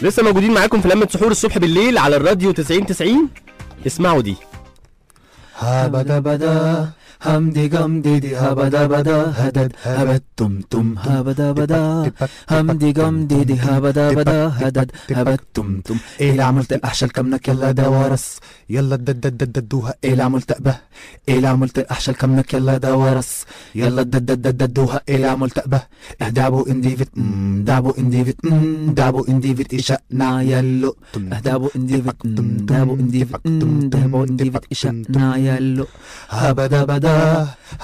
لسه موجودين معاكم في لمة سحور الصبح بالليل على الراديو 90 90. اسمعوا دي. هبدا بدا همدي جمدي دي هبدا بدا هدد هبد تم تم هبدا بدا همدي جمدي دي هبدا بدا هدد هبد تم تم. ايه اللي عملت احشل كمنك يلا ده ورس يلا دددددوها. ايه اللي عملت به ايه اللي عملت احشل كمنك يلا ده ورس يلا دددددوها. ايه اللي عملت به اهدابو انديفت دابو انديفت دابو انديفت اشنا يلو اهدابو انديفت دابو انديفت دابو انديفت اشنا يلو هبدا بدا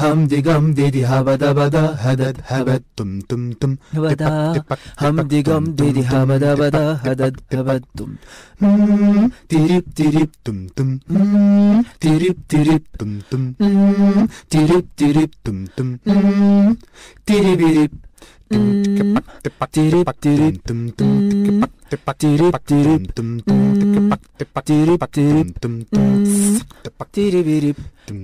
همدي جمدي دي هبدا بدا هدد هبد تم تم تم هبدا همدي جمدي دي هبدا بدا هدد هبد تم تيريب تيريب تم تم تيريب تيريب تم تم تيريب تيريب تم تم تيريب تيريب تيريب تيريب تيريب تيريب تيريب تيريب تيريب تيريب.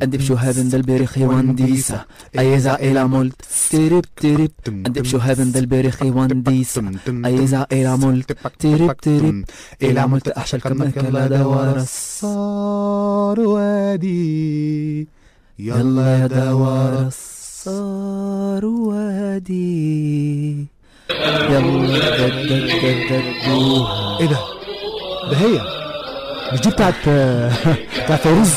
اندب شو هابن دلبريخي وانديسا ايزا الى مولت تيريب تيريب. اندب شو هابن دلبريخي وانديسا ايزا الى مولت تيريب تيريب. الى مولت احشل كمك يلا دوارس صار وادي يلا يا دوارس صار وادي يلا دددددوها. ايه ده؟ ده هي مش دي بتاعت بتاعت فيروز؟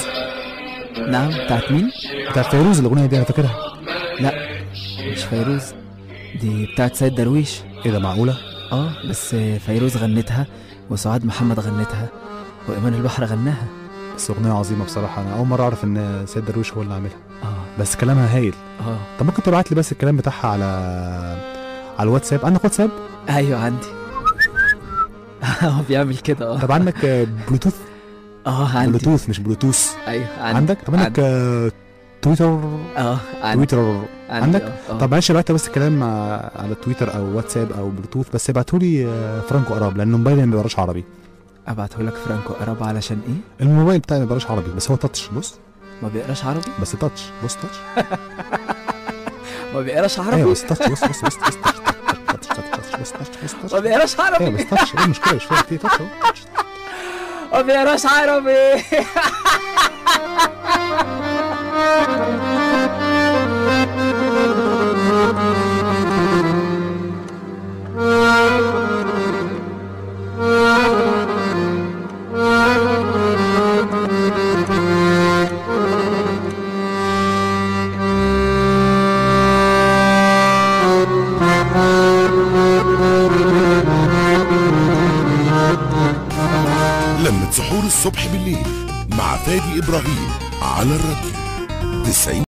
نعم بتاعت مين؟ بتاعت فيروز الاغنية دي انا فاكرها. لا مش فيروز، دي بتاعت سيد درويش. ايه ده معقولة؟ اه بس فيروز غنتها وسعاد محمد غنتها وإيمان البحر غناها. بس اغنية عظيمة بصراحة، انا اول مرة اعرف ان سيد درويش هو اللي عاملها. بس كلامها هايل. طب ممكن تبعت لي بس الكلام بتاعها على الواتساب؟ عندك واتساب؟ ايوه عندي. هو بيعمل كده. طب عندك بلوتوث؟ عندي بلوتوث مش بلوتوث. ايوه عندي. عندك؟ طب عندك تويتر؟ عندي تويتر. عندك؟ طب معلش ابعت بس الكلام على تويتر او واتساب او بلوتوث، بس ابعته لي فرانكو اراب لان موبايلي ما بيقراش عربي. ابعته لك فرانكو اراب علشان ايه؟ الموبايل بتاعي ما بيقراش عربي، بس هو touch. بص ما بيقراش عربي؟ بس touch. بص touch. ما بيقراش عربي؟ ايوه بس touch. بص بص بص touch touch بص touch بص touch. ما بيقراش عربي. ايوه بس touch. ايه المشكلة؟ مش فاهم في touch اهو. ما بيقراش عربي. لمة سحور الصبح بالليل مع فادي إبراهيم على الراديو 90.